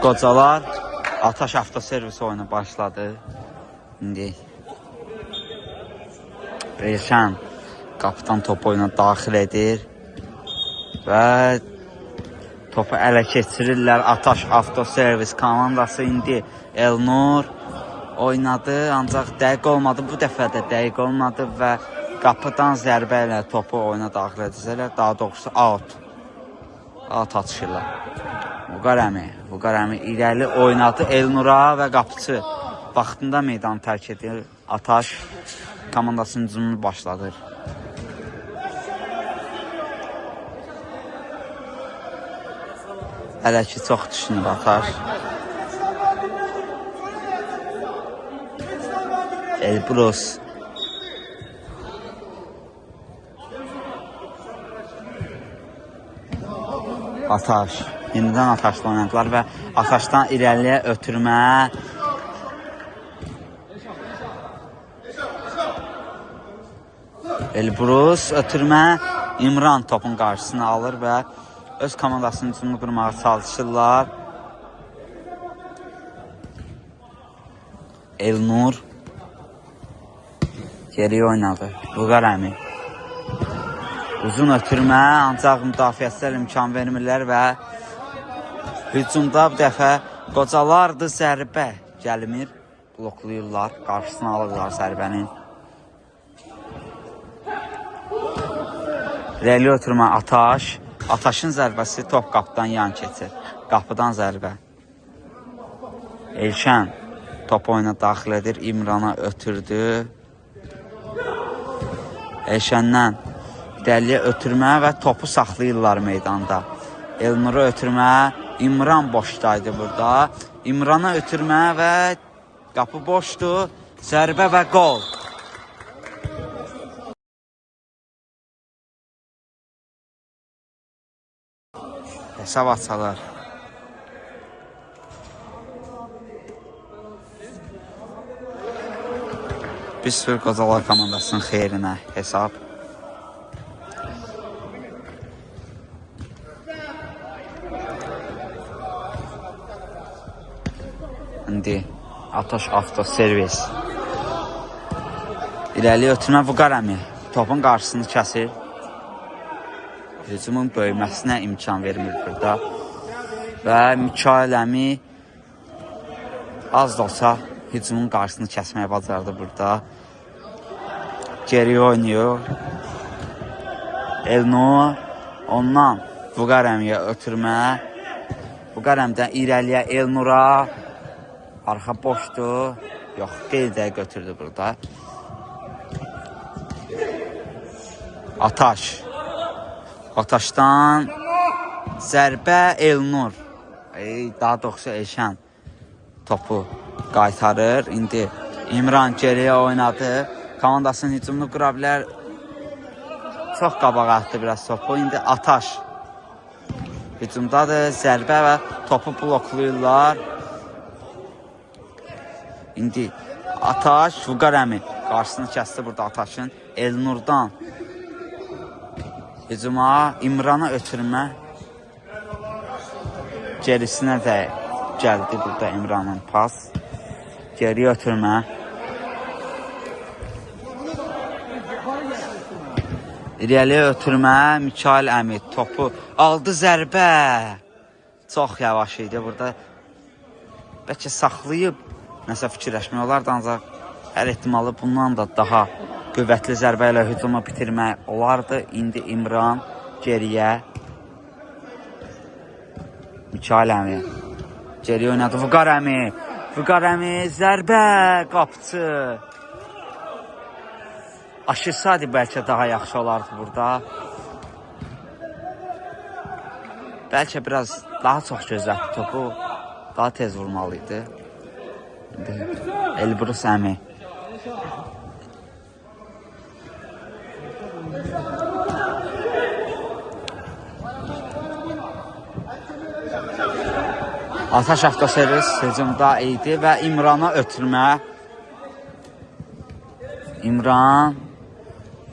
Qocalar Ataş Avtoservis oyunu başladı. İndi Elşən qapıdan topu oyuna daxil edir və topu ələ keçirirlər. Ataş Avtoservis komandası indi Elnur oynadı, ancaq dəqiq olmadı. Bu dəfə də dəqiq olmadı və qapıdan zərbə ilə topu oyuna daxil edəcəklər. Daha doğrusu out. Out atışırlar. Vüqar əmi irəli oynadı Elnura və qapıçı vaxtında meydanı tərk edir. Ataş komandasının hücumunu başladır. Hələ ki çox düşünür Ataş. Elbrus. Ataş. Yenidən Ataşla oynadılar və Ataşdan irəliyə ötürmə. Elbrus ötürmə. İmran topun qarşısını alır və öz komandasının hücumunu qurmağa çalışırlar. Elnur geriyə oynadı. Vüqar əmi. Uzun ötürmə, ancaq müdafiəçilər imkan vermirlər və hücumda bu dəfə qocalardır, zərbə gəlmir. Bloklayırlar, qarşısını alırlar zərbənin. İrəli ötürmə Ataş. Ataşın zərbəsi top qapıdan yan keçir. Qapıdan zərbə. Elşən topu oyuna daxil edir. İmrana ötürdü. Elşəndən irəliyə ötürmə və topu saxlayırlar meydanda. Elnura ötürmə. İmran boşdaydı burada. İmrana ötürmə və qapı boşdur. Zərbə və qol. Hesab açalar. Bir sıfır Qocalar komandasının xeyrinə hesab. İndi Ataş Avtoservis. İrəli ötürmə Vüqar əmi topun qarşısını kəsir. Hücumun böyüməsinə imkan vermir burada. Və Mikail əmi az da olsa hücumun qarşısını kəsməyə bacardı burada. Geriyə oynayır. Elnur ondan Vüqar əmiyə ötürmə. Vüqar əmidən irəliyə Elnura. Arxa boşdur. Yox, qeyri-dəqiq götürdü burada. Ataş. Ataşdan zərbə Elnur. Daha doğrusu Elşən topu qaytarır. İndi İmran geriyə oynadı. Komandasının hücumunu qura bilər. Çox qabağa atdı biraz topu. İndi Ataş hücumdadır. Zərbə və topu bloklayırlar. İndi Ataş, Vüqar əmi qarşısını kəsdi burada Ataşın. Elnurdan hücuma, İmrana ötürmə. Gerisinə də gəldi burada İmranın pas. Geriyə ötürmə. İrəliyə ötürmə. Mikail əmi topu aldı, zərbə. Çox yavaş idi burada. Bəlkə saxlayıb nəsə fikirləşmək olardı, ancaq hər ehtimalı bundan da daha qüvvətli zərbə ilə hücumu bitirmək olardı. İndi İmran geriyə. Mikail əmi geriyə oynadı. Vüqar əmi. Vüqar əmi zərbə, qapıçı. Aşırsaydı bəlkə daha yaxşı olardı burada. Bəlkə biraz daha çox gözlətdi topu. Daha tez vurmalı idi. Elbrus əmi. Ataş Avtoservis hücumda idi və İmrana ötürmə. İmran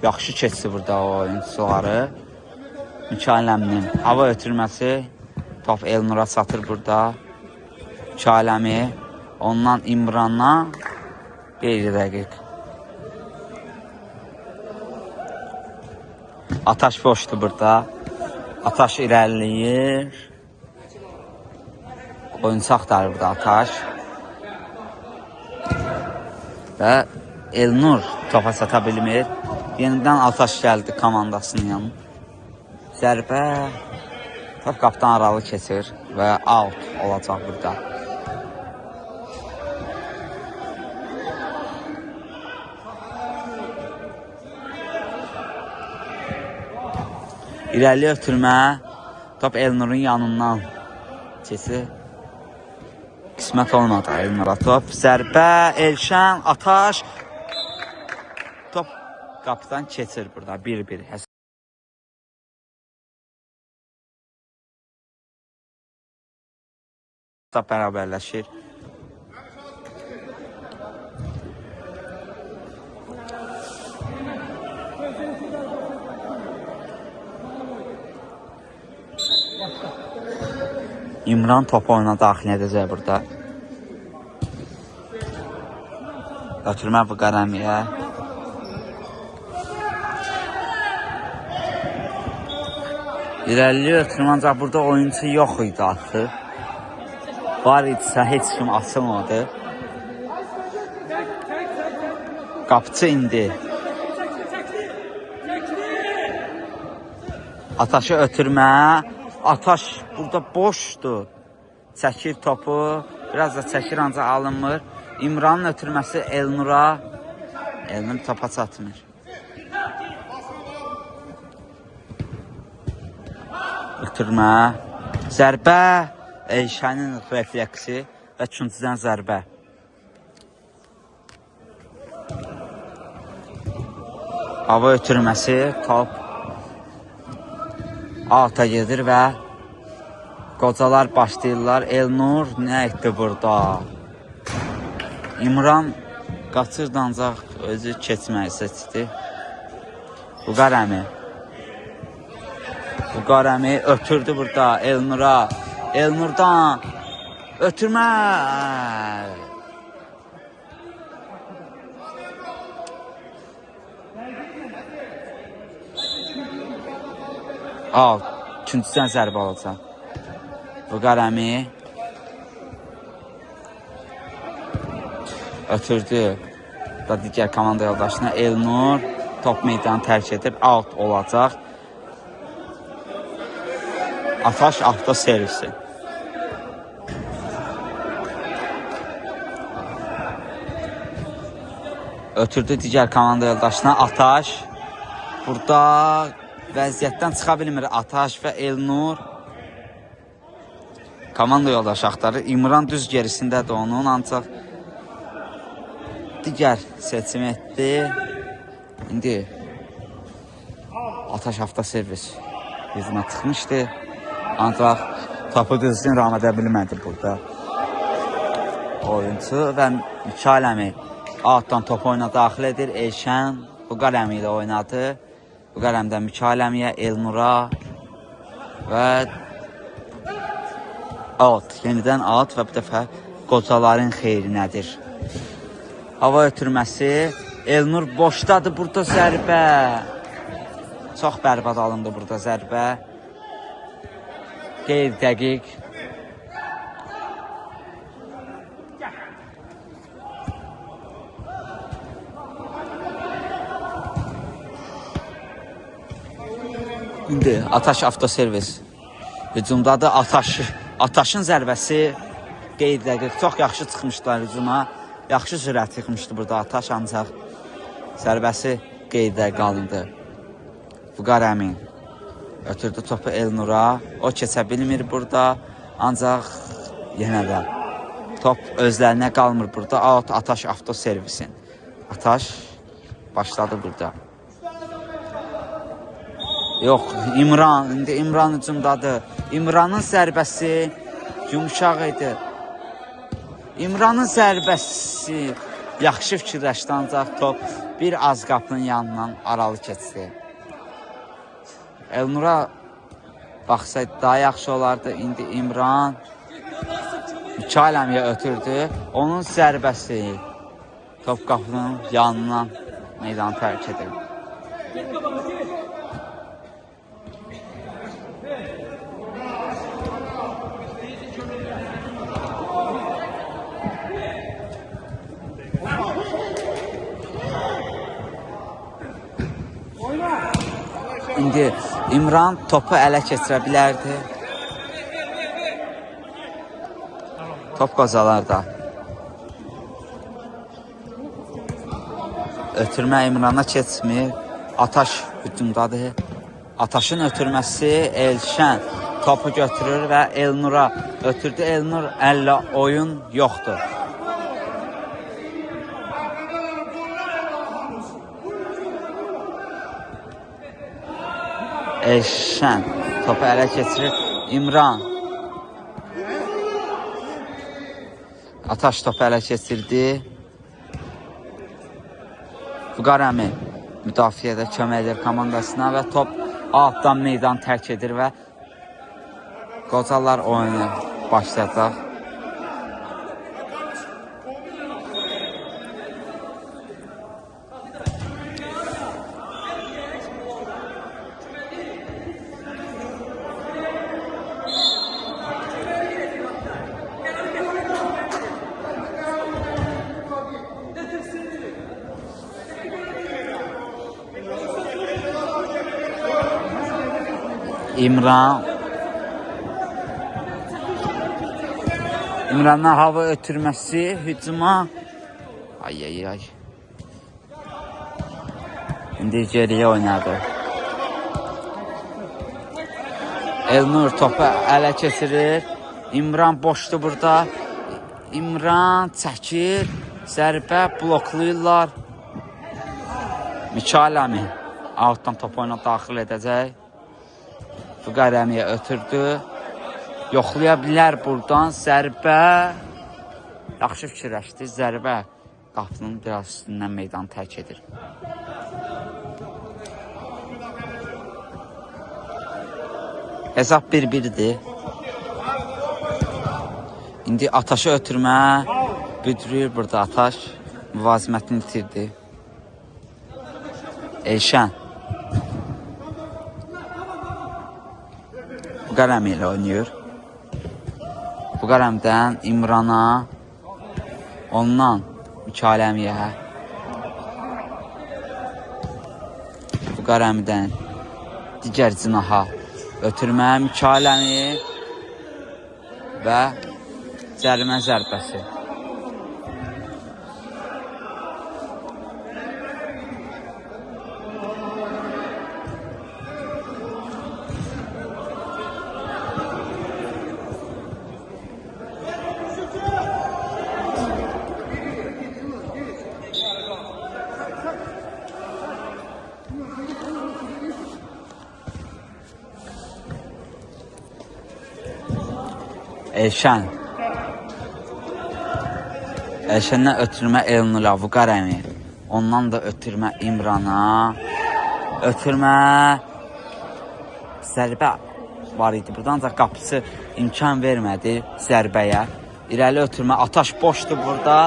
yaxşı keçdi burada o oyunçuları. Mikail əminin hava ötürməsi. Top Elnura çatır burada. Kaləmi, ondan İmrana qeyri-dəqiq. Ataş boşdur burada. Ataş irəliləyir. Oyunçu axtarır burada Ataş. Və Elnur topa çata bilmir. Yenidən Ataş gəldi komandasının yanına. Zərbə. Top qapıdan aralı keçir və out olacaq burada. İrəli ötürmə. Top Elnurun yanından keçir. Qismət olmadı Elnura top. Zərbə, Elşən, Ataş. Top qapıdan keçir burada. 1-1. Hesab bərabərləşir. İmran topu oyuna daxil edəcək burada. Ötürmə bu Qərəmiyə. İrəli ötürmə, ancaq burada oyunçu yox idi artıq. Var idisə heç kim açılmadı. Qapıçı indi. Ataşı ötürmə. Ataş burada boşdur. Çəkir topu. Biraz da çəkir, ancaq alınmır. İmranın ötürməsi Elnura. Elnur topa çatmır. Ötürmə. Zərbə. Elşənin refleksi və küncdən zərbə. Hava ötürməsi. Top alta gedir və qocalar başlayırlar. Elnur nə etdi burada? İmran qaçırdı, ancaq özü keçməyi seçdi. Vüqar əmi. Vüqar əmi ötürdü burada Elnura. Elnurdan ötürmə. Al, küncüdən zərbə alacaq. Vüqar əmi ötürdü da digər komanda yoldaşına. Elnur top meydanı tərk edib, out olacaq. Ataş avtoservisi. Ötürdü digər komanda yoldaşına. Ataş burada vəziyyətdən çıxa bilmir. Ataş və Elnur komanda yoldaşı axtarır. İmran düz gerisindədir onun, ancaq digər seçim etdi. İndi Ataş avtoservis hücuma çıxmışdı. Ancaq topu düzgün ram edə bilmədi burada oyunçu və Mikail əmi altdan topu oyuna daxil edir. Elşən Vüqar əmi ilə oynadı. Vüqar əmidən Mikail əmiyə, Elnura və out. Yenidən out və bu dəfə qocaların xeyrinədir. Hava ötürməsi. Elnur boşdadır burada zərbə. Çox bərbad alındı burada zərbə. Qeyri-dəqiq. İndi Ataş avtoservis hücumdadır. Ataşın zərbəsi qeyri-dəqiq. Çox yaxşı çıxmışdılar hücuma. Yaxşı sürət yıxmışdı burada Ataş, ancaq zərbəsi qeyri-dəqiq alındı. Vüqar əmi ötürdü topu Elnura. O keçə bilmir burada. Ancaq yenə də top özlərinə qalmır burada. Out Ataş avtoservisin. Ataş başladı burada. Yox, İmran. İndi İmran hücumdadır. İmranın zərbəsi yumşaq idi. İmranın zərbəsi yaxşı fikirləşdi, ancaq top bir az qapının yanından aralı keçdi. Elnura baxsaydı daha yaxşı olardı. İndi İmran. Mikail əmiyə ötürdü. Onun zərbəsi top qapının yanından meydanı tərk edir. İndi İmran topu ələ keçirə bilərdi. Top qocalarda. Ötürmə İmrana keçmir. Ataş hücumdadır. Ataşın ötürməsi Elşən topu götürür və Elnura ötürdü. Elnur əllə oyun yoxdur. Elşən topu ələ keçirir. İmran. Ataş topu ələ keçirdi. Vüqar əmi müdafiədə kömək edir komandasına və top altdan meydan tərk edir və qocalar oyunu başlayacaq. İmran. İmrandan hava ötürməsi hücuma. Ay ay ay. İndi geriyə oynadı. Elnur topu ələ keçirir. İmran boşdu burada. İmran çəkir. Zərbə bloklayırlar. Mikail əmi altdan topu oyuna daxil edəcək. Vüqar əmiyə ötürdü. Yoxlaya bilər buradan. Zərbə. Yaxşı fikirləşdi. Zərbə qapının biraz üstündən meydanı tərk edir. Hesab 1-1-dir. İndi Ataşı ötürmə. Büdrüyür burada Ataş. Müvazimətini itirdi. Elşən. Vüqar əmi ilə oynayır. Vüqar əmidən İmrana, ondan Mikail əmiyə. Vüqar əmidən digər cinaha ötürmə Mikail əmi və cərimə zərbəsi. Elşən. Elşəndən ötürmə Elnura, Vüqar əmi. Ondan da ötürmə İmrana. Ötürmə. Zərbə var idi burada, ancaq qapısı imkan vermədi zərbəyə. İrəli ötürmə. Ataş boşdur burada.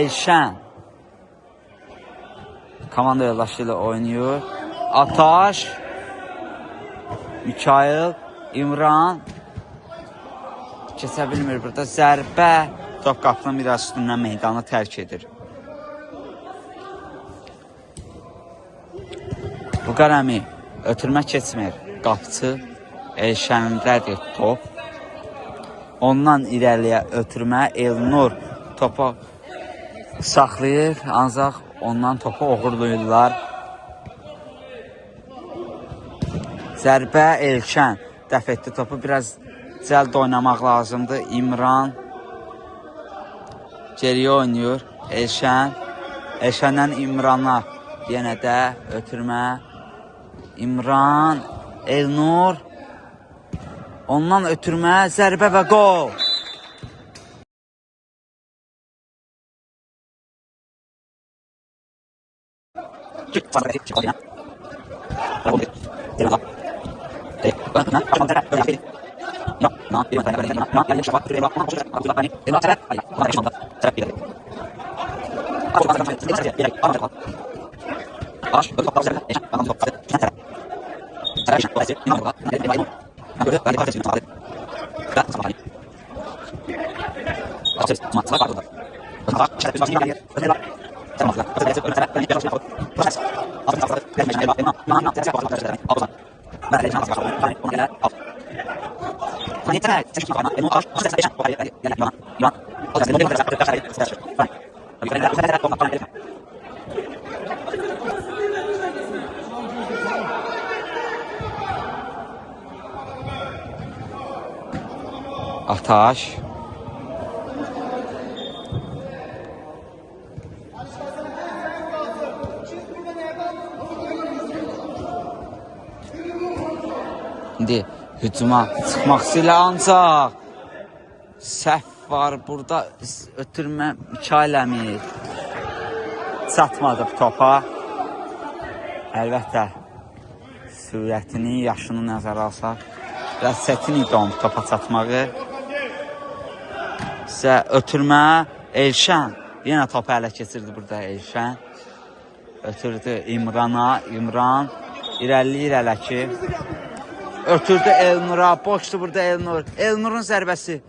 Elşən. Komanda yoldaşı ilə oynayır. Ataş. Mikail. İmran. Keçə bilmir burada. Zərbə. Top qapının biraz üstündən meydanı tərk edir. Vüqar əmi ötürmə keçmir. Qapçı Elşəndədir top. Ondan irəliyə ötürmə Elnur topu saxlayır, ancaq ondan topu oğurlayırlar. Zərbə Elşən dəf etdi topu. Biraz cəld oynamaq lazımdır. İmran geriyə oynayır. Elşən. Elşəndən İmrana yenə də ötürmə. İmran, Elnur. Ondan ötürmə, zərbə və qol. Ataş. İndi hücuma çıxmaq istəyirlər, ancaq səhv var burada, ötürmə Mikail əmi çatmadı bu topa. Əlbəttə sürətini, yaşını nəzərə alsaq biraz çətin idi onun topa çatmağı. Sizə ötürmə Elşən yenə topu ələ keçirdi burada Elşən. Ötürdü İmrana, İmran irəliləyir hələ ki. Ötürdü Elnura, boşdu burada Elnur. Elnurun zərbəsi.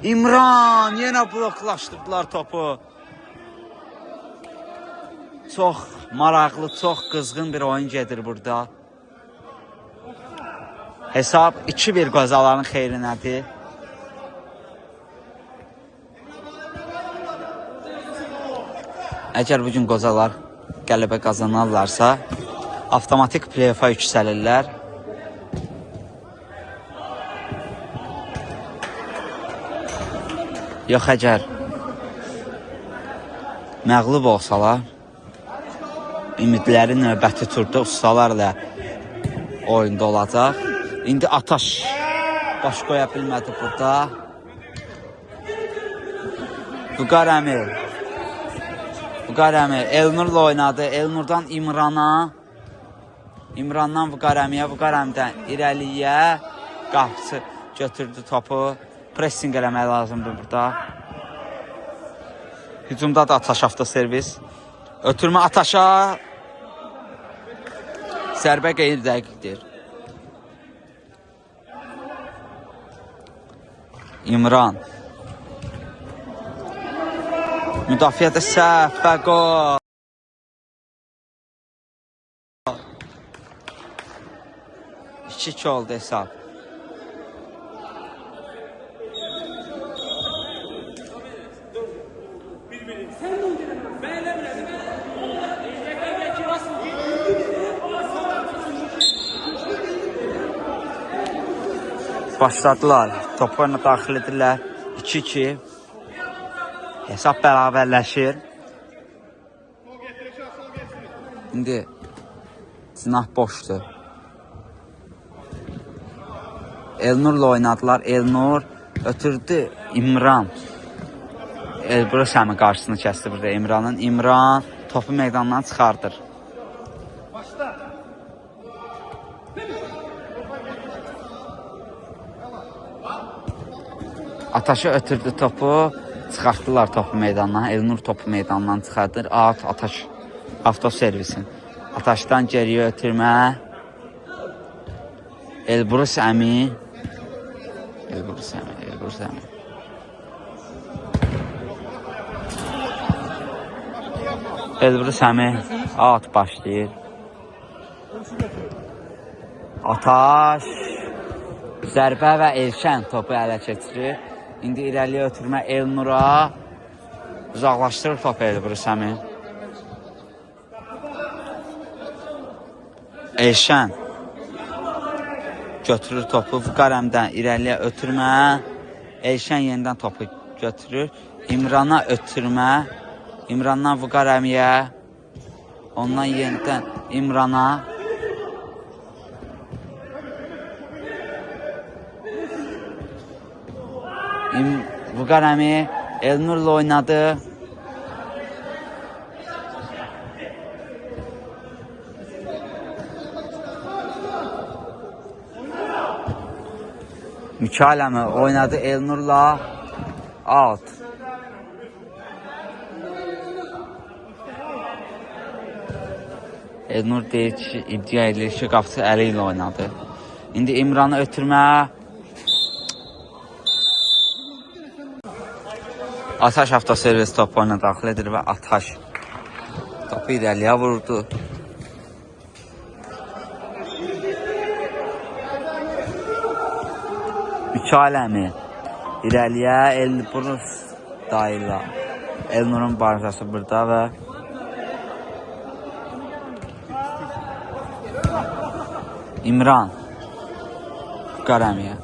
İmran yenə bloklaşdırdılar topu. Çox maraqlı, çox qızğın bir oyun gedir burada. Hesab 2-1 qozaların xeyrinədir. Əgər bugün qozalar qələbə qazanarlarsa, avtomatik play-offa yüksəlirlər. Yox, əgər məğlub olsalar, ümidləri növbəti turda ustalarla oyunda olacaq. İndi Ataş baş qoya bilmədi burada. Vüqar əmi. Vüqar əmi Elnurla oynadı. Elnurdan İmrana. İmrandan Vüqar əmiyə, Vüqar əmidən irəliyə. Qapıçı götürdü topu. Pressing eləmək lazımdır burada. Hücumda da Ataş avtoservis. Ötürmə Ataşa. Zərbə qeyri-dəqiqdir. İmran. Müdafiədə səhv və qol. 2-2 oldu hesab. Başladılar. Topu oyuna daxil edirlər. 2-2. Hesab bərabərləşir. İndi cinah boşdur. Elnurla oynadılar. Elnur ötürdü İmran. Elbrus əmi qarşısını kəsdi burada İmranın. İmran topu meydandan çıxardır. Ataşa ötürdü topu. Çıxartdılar topu meydandan. Elnur topu meydandan çıxardır. Ataş avtoservisin. Ataşdan geriyə ötürmə. Elbrus əmi. Elbrus əmi. Elbrus əmi. Elbrus əmi out başlayır. Ataş. Zərbə və Elşən topu ələ keçirir. İndi irəliyə ötürmə Elnura. Uzaqlaşdırır topu Elbrus əmi. Elşən götürür topu. Vüqar əmidən irəliyə ötürmə. Elşən yenidən topu götürür. İmrana ötürmə. İmrandan Vüqar əmiyə. Ondan yenidən İmrana. Vüqar əmi Elnurla oynadı. Mikail əmi oynadı Elnurla. Out. Elnur deyir ki, iddia edir ki, qapıçı əli ilə oynadı. İndi İmranı ötürmə. Ataş Avtoservis topu oyuna daxil edir və Ataş topu irəliyə vurdu. Mikail əmi irəliyə Elbrus dayıla. Elnurun barjası burada və İmran Qərəmiyə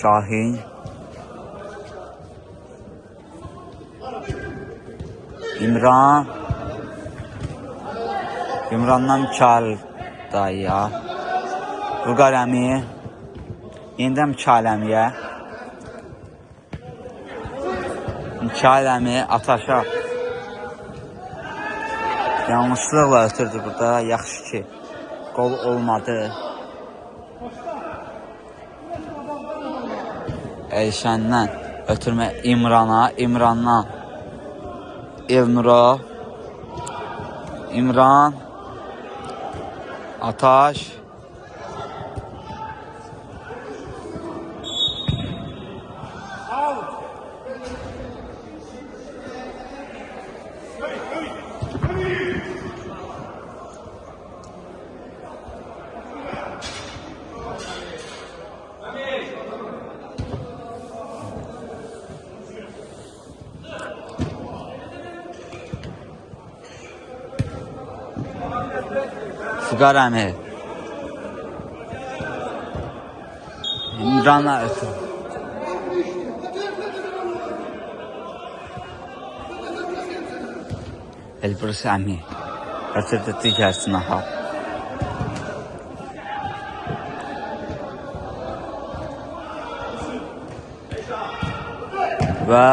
Şahin İmran İmrandan Mikail dayıya Vüqar əmi yenidən Mikail əmiyə Mikail əmi Ataşa yanlışlıqla ötürdü burada. Yaxşı ki qol olmadı. Elşəndən ötürmə İmrana, İmrandan Elnura, İmran, Ataş, Fuqar əmi. İmranla ötür. Elbrus əmi. Ötürdü digər sinaha. Və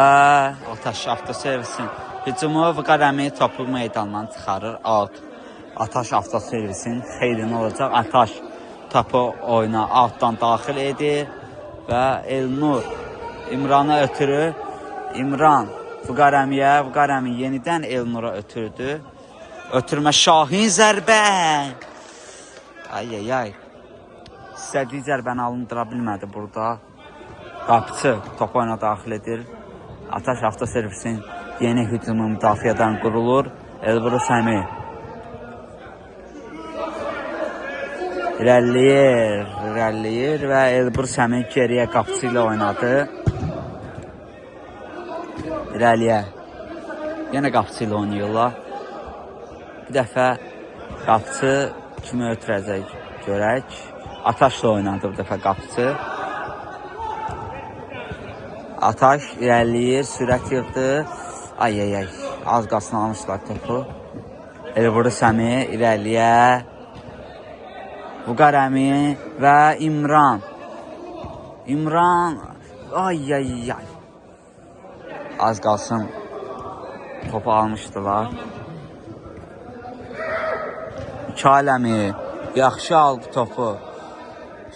Ataş Avtoservisin hücumu Vüqar əmi topu meydandan çıxarır. Out. Ataş Avtoservisin xeyrinə olacaq. Ataş topu oyuna altdan daxil edir və Elnur İmranı ötürür. İmran Vüqar əmiyə, Vüqar əmi yenidən Elnura ötürdü. Ötürmə Şahin zərbə. Ay ay ay. İstədiyi zərbəni alındıra bilmədi burada. Qapıçı topu oyuna daxil edir. Ataş Avtoservisin yeni hücumu müdafiədən qurulur. Elbrus əmi İrəliləyir, irəliləyir və Elbrus əmi geriyə qapıçı ilə oynadı. İrəliyə. Yenə qapıçı ilə oynayırlar. Bir dəfə qapıçı kimi ötürəcək görək. Ataşla oynadı bu dəfə qapıçı. Ataş irəliləyir, sürət yığdı. Ay ay ay, az qalsın almışlar topu. Elbrus əmi irəliyə. Vüqar əmi və İmran. İmran, ay ay ay. Az qalsın topu almışdılar. Mikail əmi yaxşı aldı topu.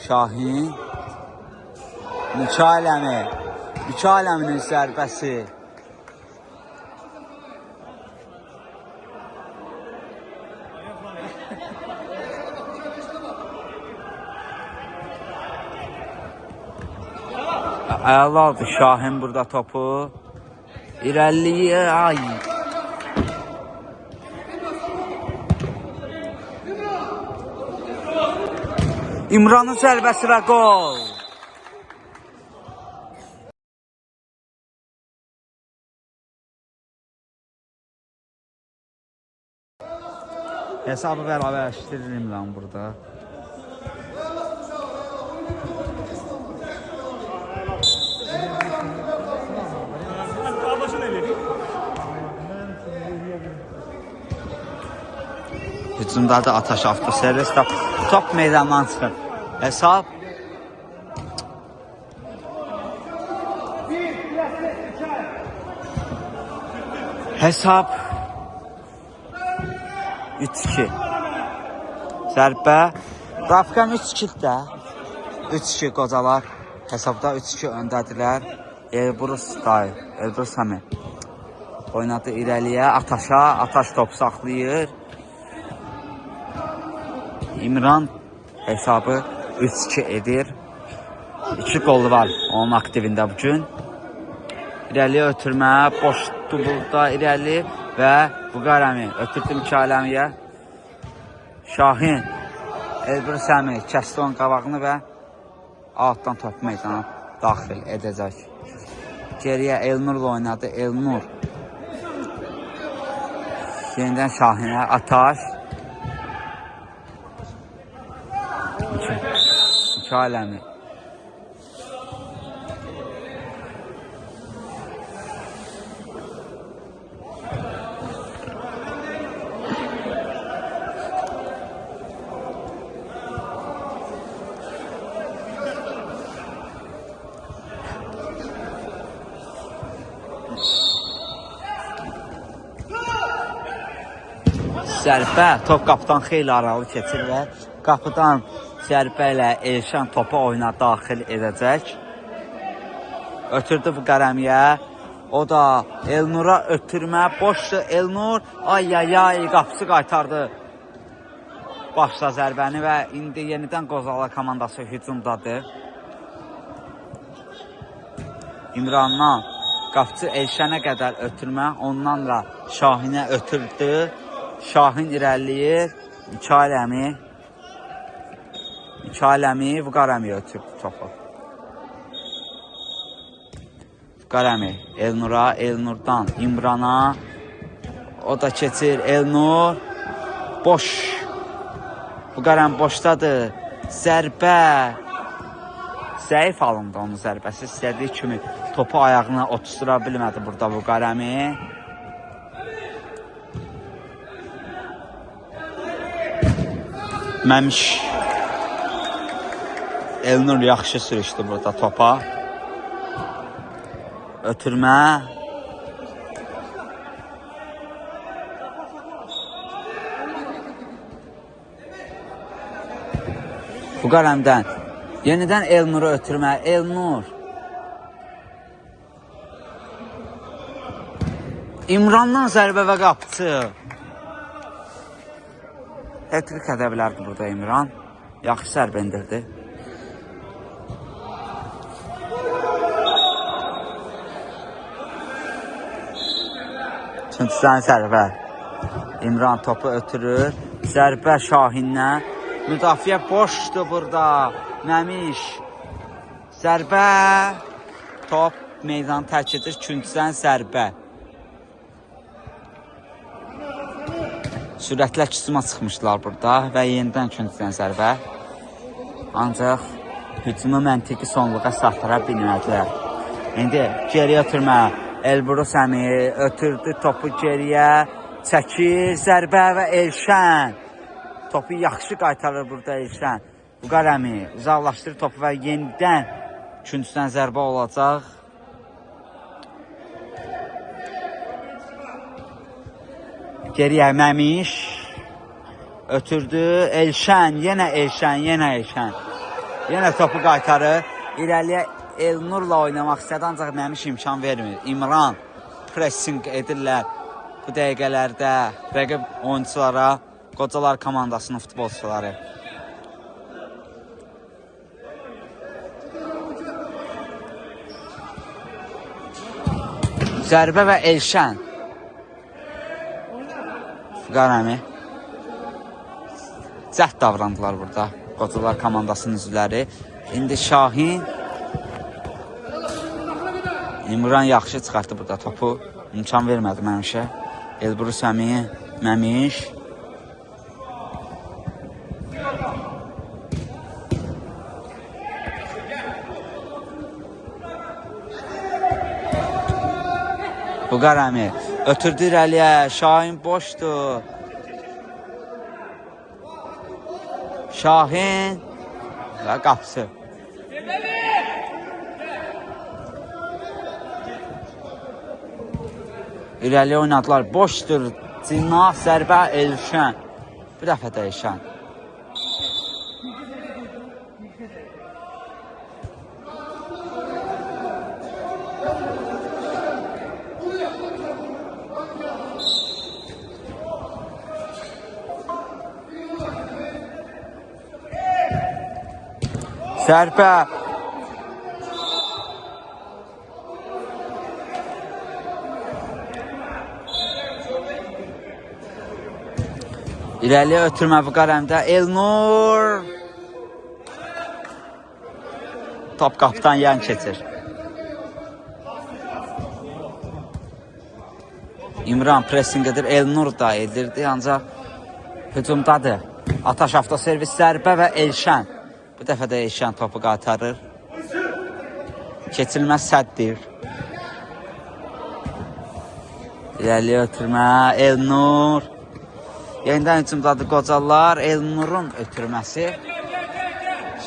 Şahin. Mikail əmi. Mikail əminin zərbəsi. Əla aldı Şahin burada topu. İrəliləyir. Ay. İmranın zərbəsi və qol. Hesabı bərabərləşdirir İmran burada. Hücumda da Ataş Avtoservis top meydandan çıxır. Hesab Hesab 3-2. Zərbə. Rafqan 3-2 də. 3-2 qocalar. Hesabda 3-2 öndədirlər. Elbrus dayı, Elbrus əmi oynadı irəliyə, Ataşa, Ataş top saxlayır. İmran hesabı 3-2 edir. 2 qolu var onun aktivində bugün. İrəliyə ötürmə, boşdur burada irəli və Vüqar əmi ötürdü Mikail əmiyə. Şahin, Elbrus əmi kəsdi onun qabağını və altdan topu meydana daxil edəcək. Geriyə Elnurla oynadı, Elnur. Yenidən Şahinə, Ataş. Mikail əmi. Zərbə, top qapıdan xeyli aralı keçir və qapıdan zərbə ilə Elşən topu oyuna daxil edəcək. Ötürdü bu qərəmiyə. O da Elnura ötürmə, boşdur Elnur. Ay, ay, ay, qapısı qaytardı. Başla zərbəni və indi yenidən Qozalar komandası hücumdadır. İmrandan qapıcı Elşənə qədər ötürmə, ondan da Şahinə ötürdü. Şahin irəliləyir. Mikail əmi. Mikail əmi, Vüqar əmi ötürdü topu. Vüqar əmi Elnura, Elnurdan İmrana. O da keçir Elnur. Boş. Vüqar əmi boşdadır. Zərbə. Zəif alındı onun zərbəsi. İstədiyi kimi topu ayağına otustura bilmədi burada Vüqar əmi. Məmiş. Elnur yaxşı sürüşdü burada topa. Ötürmə. Vüqar əmdən. Yenidən Elnur'u ötürmə. Elnur. İmrandan zərbə və qapıcı. Hat-trick edə bilərdi burada İmran. Yaxşı zərbə endirdi. Üçüncüdən zərbə. İmran topu ötürür. Zərbə Şahindən. Müdafiə boşdur burada. Məmiş. Zərbə. Top meydanı tərk edir. Üçüncüdən zərbə. Sürətlə hücuma çıxmışdılar burada və yenidən üçüncüdən zərbə. Ancaq hücumu məntiqi sonluğa çatdıra bilmədilər. İndi geriyə ötürmə. Elbrus əmi ötürdü topu geriyə. Çəkir zərbə və Elşən. Topu yaxşı qaytarır burada Elşən. Vüqar əmi uzaqlaşdırır topu və yenidən üçüncüdən zərbə olacaq. Geriyə Məmiş ötürdü. Elşən, yenə Elşən, yenə Elşən. Yenə topu qaytarır. İrəliyə Elnurla oynamaq istədi, ancaq Məmiş imkan vermir. İmran pressing edirlər bu dəqiqələrdə rəqib oyunçulara, Qocalar komandasının futbolçuları. Zərbə və Elşən. Vüqar əmi. Cəhd davrandılar burada Qocalar komandasının üzvləri. İndi Şahin. İmran yaxşı çıxartdı burada topu. İmkan vermədi Məmişə. Elbrus əmi, Məmiş. Vüqar əmi ötürdü irəliyə. Şahin boşdur. Şahin və qapısı. İrəliyə oynadılar. Boşdur. Cinah, zərbə, Elşən. Bir dəfə də Elşən. Zərbə. İrəliyə ötürmə Vüqar əmdə. Elnur. Top qapıdan yan keçir. İmran pressing edir. Elnur da edirdi, ancaq hücumdadır. Ataş Avtoservis zərbə və Elşən. Bu dəfə də Elşən topu qaytarır. Keçilməz səddir. İrəliyə ötürmə. Elnur. Yenidən hücumdadır qocalar. Elnurun ötürməsi.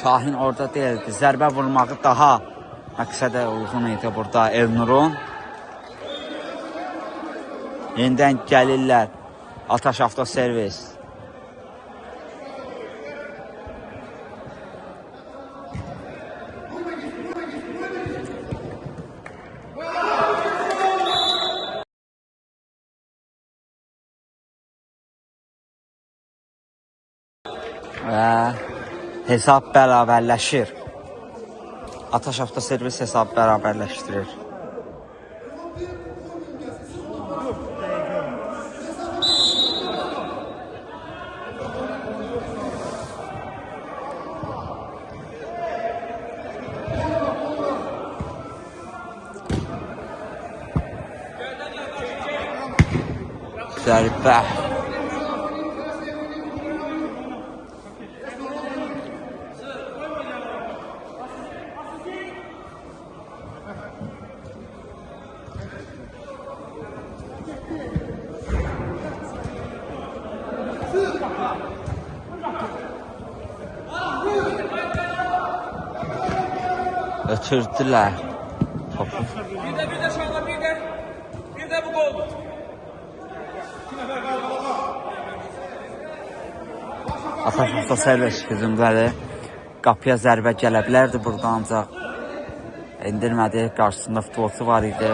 Şahin orada deyildi. Zərbə vurmağı daha məqsədə uyğun idi burada Elnurun. Yenidən gəlirlər. Ataş Avtoservis. Və hesab bərabərləşir. Ataş Avtoservis hesab bərabərləşdirir. Zərbə. Ötürdülər topu. Bir de Şahla, bir de bu goldu. Ataş Avtoservis hücumdadır. Qapıya zərbə gələ bilərdi burada, ancaq endirmədi. Qarşısında futbolçu var idi.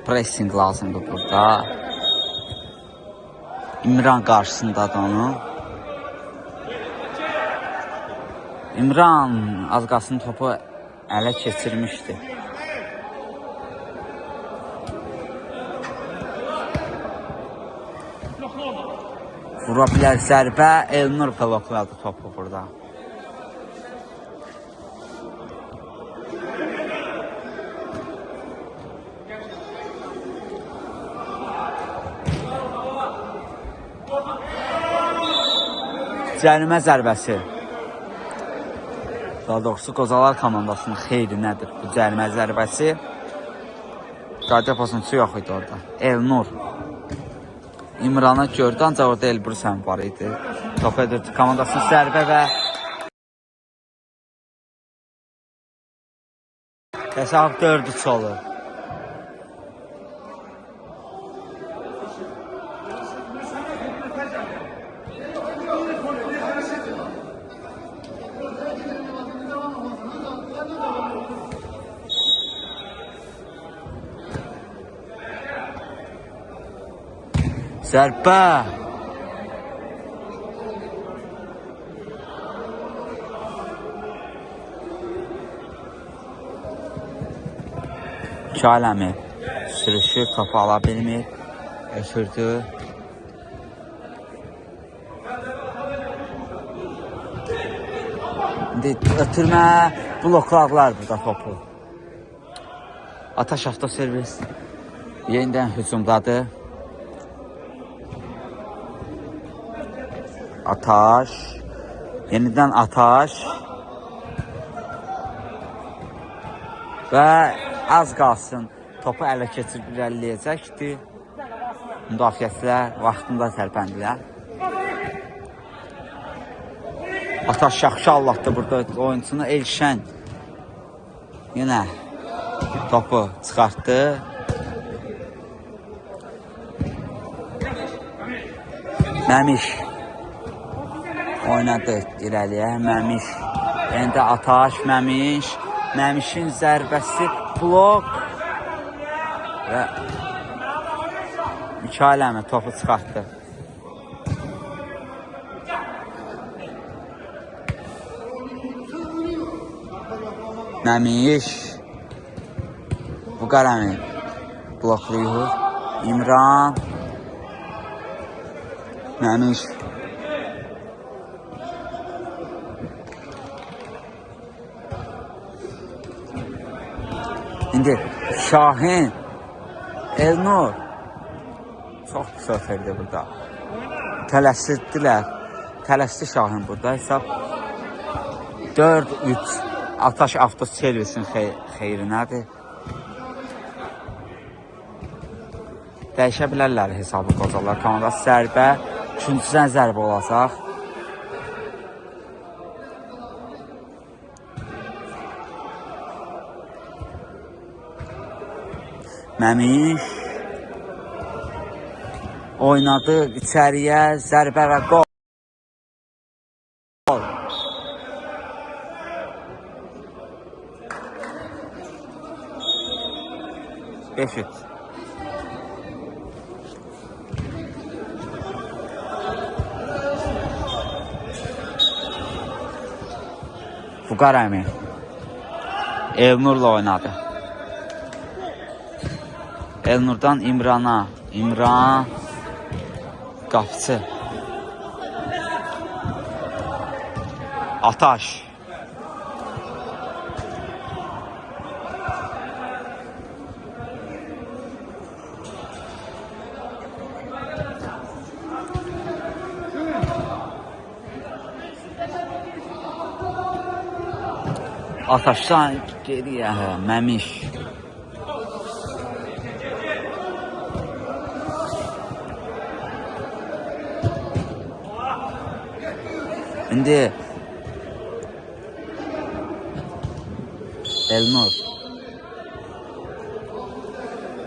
Pressing lazımdır burada. İmran qarşısındadır onun. İmran az qalsın topu ələ keçirmişdi. Vura bilər zərbə. Elnur blokladı topu burada. Cərimə zərbəsi. Daha doğrusu Qocalar komandasının xeyrinədir bu cərimə zərbəsi. Qayda pozuntusu yox idi orada. Elnur İmranı gördü, ancaq orada Elbrus həm var idi. Topu edirdi komandasının zərbə və hesab 4-3 olur. Zərbə. Mikail əmi sürüşür, topu ala bilmir. Ötürdü. İndi ötürmə, blokladılar burada topu. Ataş Avtoservis yenidən hücumdadır. Ataş. Yenidən Ataş. Və az qalsın topu ələ keçirib irəliləyəcəkdi. Müdafiəçilər vaxtında tərpəndilər. Ataş yaxşı allatdı burada oyunçunu. Elşən yenə topu çıxartdı. Məmiş oynadı irəliyə. Məmiş. İndi Ataş, Məmiş. Məmişin zərbəsi blok və Mikail əmi topu çıxartdı. Məmiş. Vüqar əmi bloklayır. İmran. Məmiş. İndi Şahin. Elnur. Çox pis ötürdü burada. Tələsirdilər. Tələsdi Şahin burada. Hesab 4-3. Ataş Avtoservisin xeyrinədir. Dəyişə bilərlər hesabı qocalar. Komanda zərbə. Üçüncüdən zərbə olacaq. Məmiş oynadı içəriyə, zərbə və qol. Beş üç. Vüqar əmi Elnurla oynadı. Elnurdan İmrana. İmran qapıçı. Ataş. Ataşdan geriyə Məmiş. İndi Elnur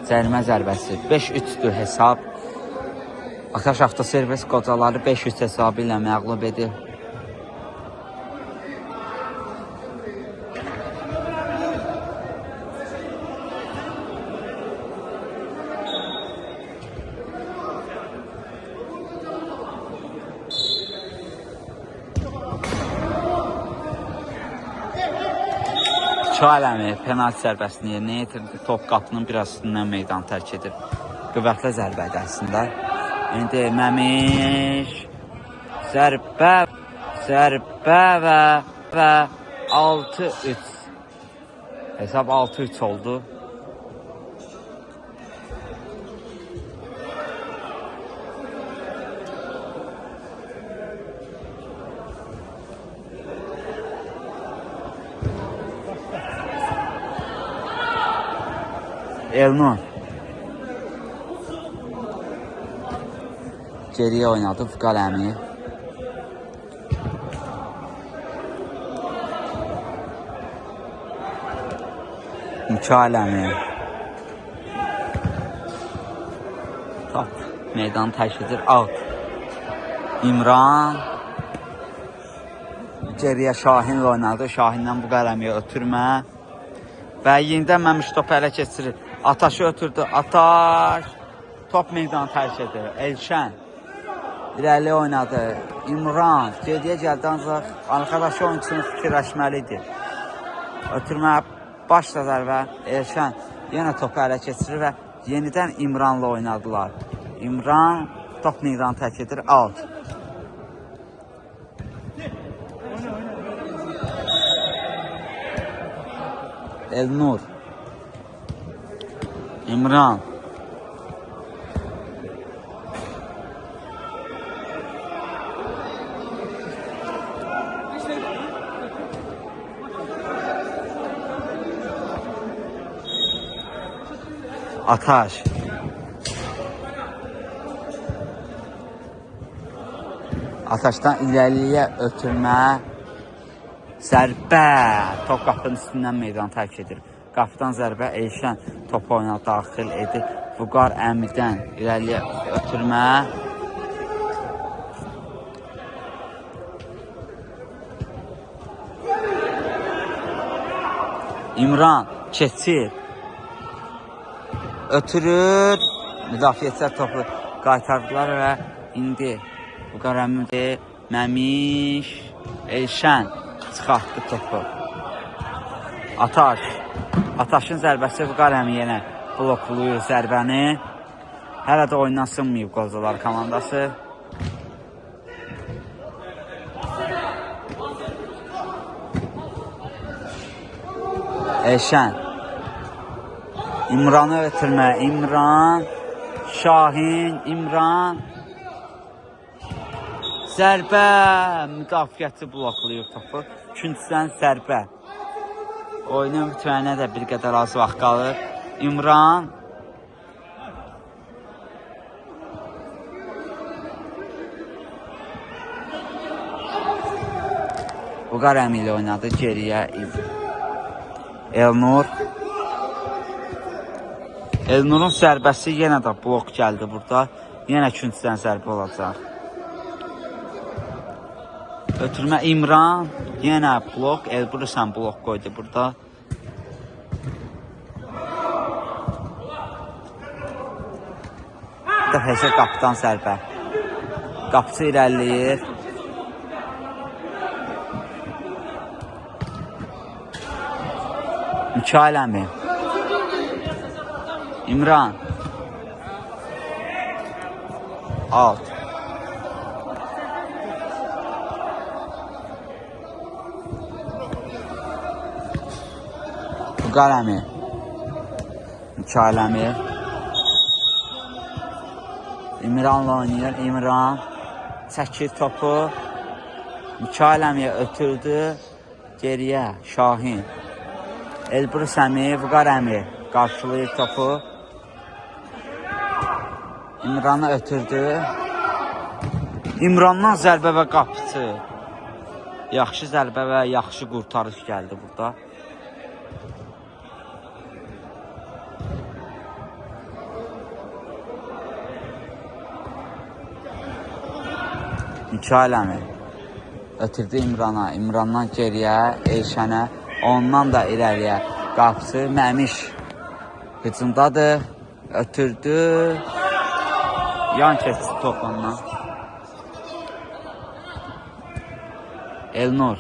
cərimə zərbəsi 5-3-dür hesab. Ataş Avtoservis qocaları 5-3 hesabı ilə məğlub edir. Aləmi penalti zərbəsini yerinə yetirdi. Top qapının biraz üstündən meydanı tərk edir. Qüvvətli zərbədir əslində. İndi Məmiş zərbə, zərbə və 6-3. Hesab 6-3 oldu. Elnur geriyə oynadı Vüqar əmi. Mikail əmi. Top meydanı tərk edir. Out. İmran geriyə Şahinlə oynadı. Şahindən Vüqar əmiyə ötürmə. Və yenidən Məmiş topu ələ keçirir. Ataşı ötürdü. Ataş. Top meydanı tərk edir. Elşən irəli oynadı. İmran geriyə gəldi, ancaq arkadaşı oyunçunu fikirləşməlidir. Ötürmə başladılar və Elşən yenə topu ələ keçirir və yenidən İmranla oynadılar. İmran top meydanı tərk edir. Out. Elnur. İmran. Ataş. Ataşdan irəliyə ötürmə. Zərbə. Top qapının üstündən meydanı tərk edir. Qapıdan zərbə Elşən topu oyuna daxil edir. Vüqar əmidən irəliyə ötürmə. İmran keçir. Ötürür. Müdafiəçilər topu qaytardılar və indi Vüqar əmidir. Məmiş Elşən çıxartdı topu. Ataş. Ataşın zərbəsi Vüqar əmi yenə bloklayır zərbəni. Hələ də oyundan sınmayıb Qozalar komandası. Elşən. İmranı ötürmə. İmran. Şahin. İmran. Zərbə. Müdafiəçi bloklayır topu. Küncdən zərbə. Oyunun bitməyinə də bir qədər az vaxt qalır. İmran. Vüqar əmi ilə oynadı geriyə. Elnur. Elnurun zərbəsi yenə də blok gəldi burada. Yenə küncdən zərbə olacaq. Ötürmə İmran. Yenə blok. Elbrusan blok qoydu burada. Dəfəsə qapıdan zərbə. Qapıçı irəliləyir. Mikail əmi. İmran. Alt. Vüqar əmi. Mikail əmi. İmranla oynayır. İmran çəkir topu. Mikail əmiyə ötürdü. Geriyə Şahin. Elbrus əmi, Vüqar əmi qarşılayır topu. İmranı ötürdü. İmrandan zərbə və qapıçı. Yaxşı zərbə və yaxşı qurtarış gəldi burada. Mikail əmi ötürdü İmrana. İmrandan geriyə Elşənə. Ondan da irəliyə qapısı Məmiş hücumdadır. Ötürdü. Yan keçdi top ondan. Elnur.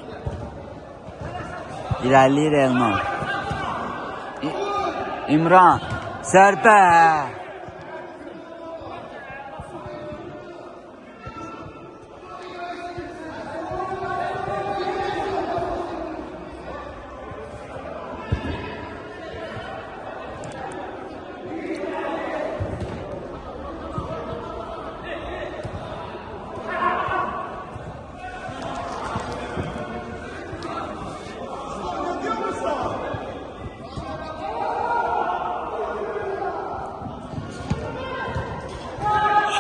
İrəliləyir Elnur. İmran. Zərbə.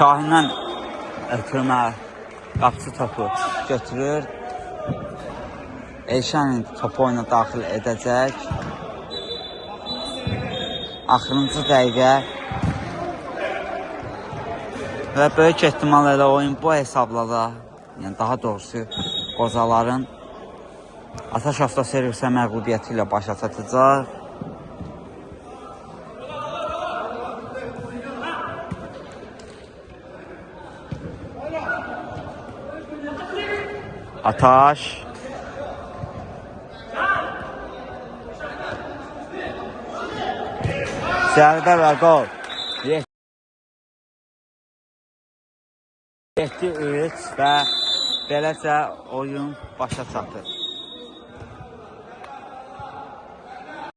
Şahindən ötürmə qapıçı topu götürür. Elşən topu oyuna daxil edəcək. Axırıncı dəqiqə və böyük ehtimal elə oyun bu hesabla da, yəni daha doğrusu Qozaların Ataş Avtoservisə məğlubiyyəti ilə başa çatacaq. Ataş. Zərbə və qol. 7-3 və beləcə oyun başa çatır.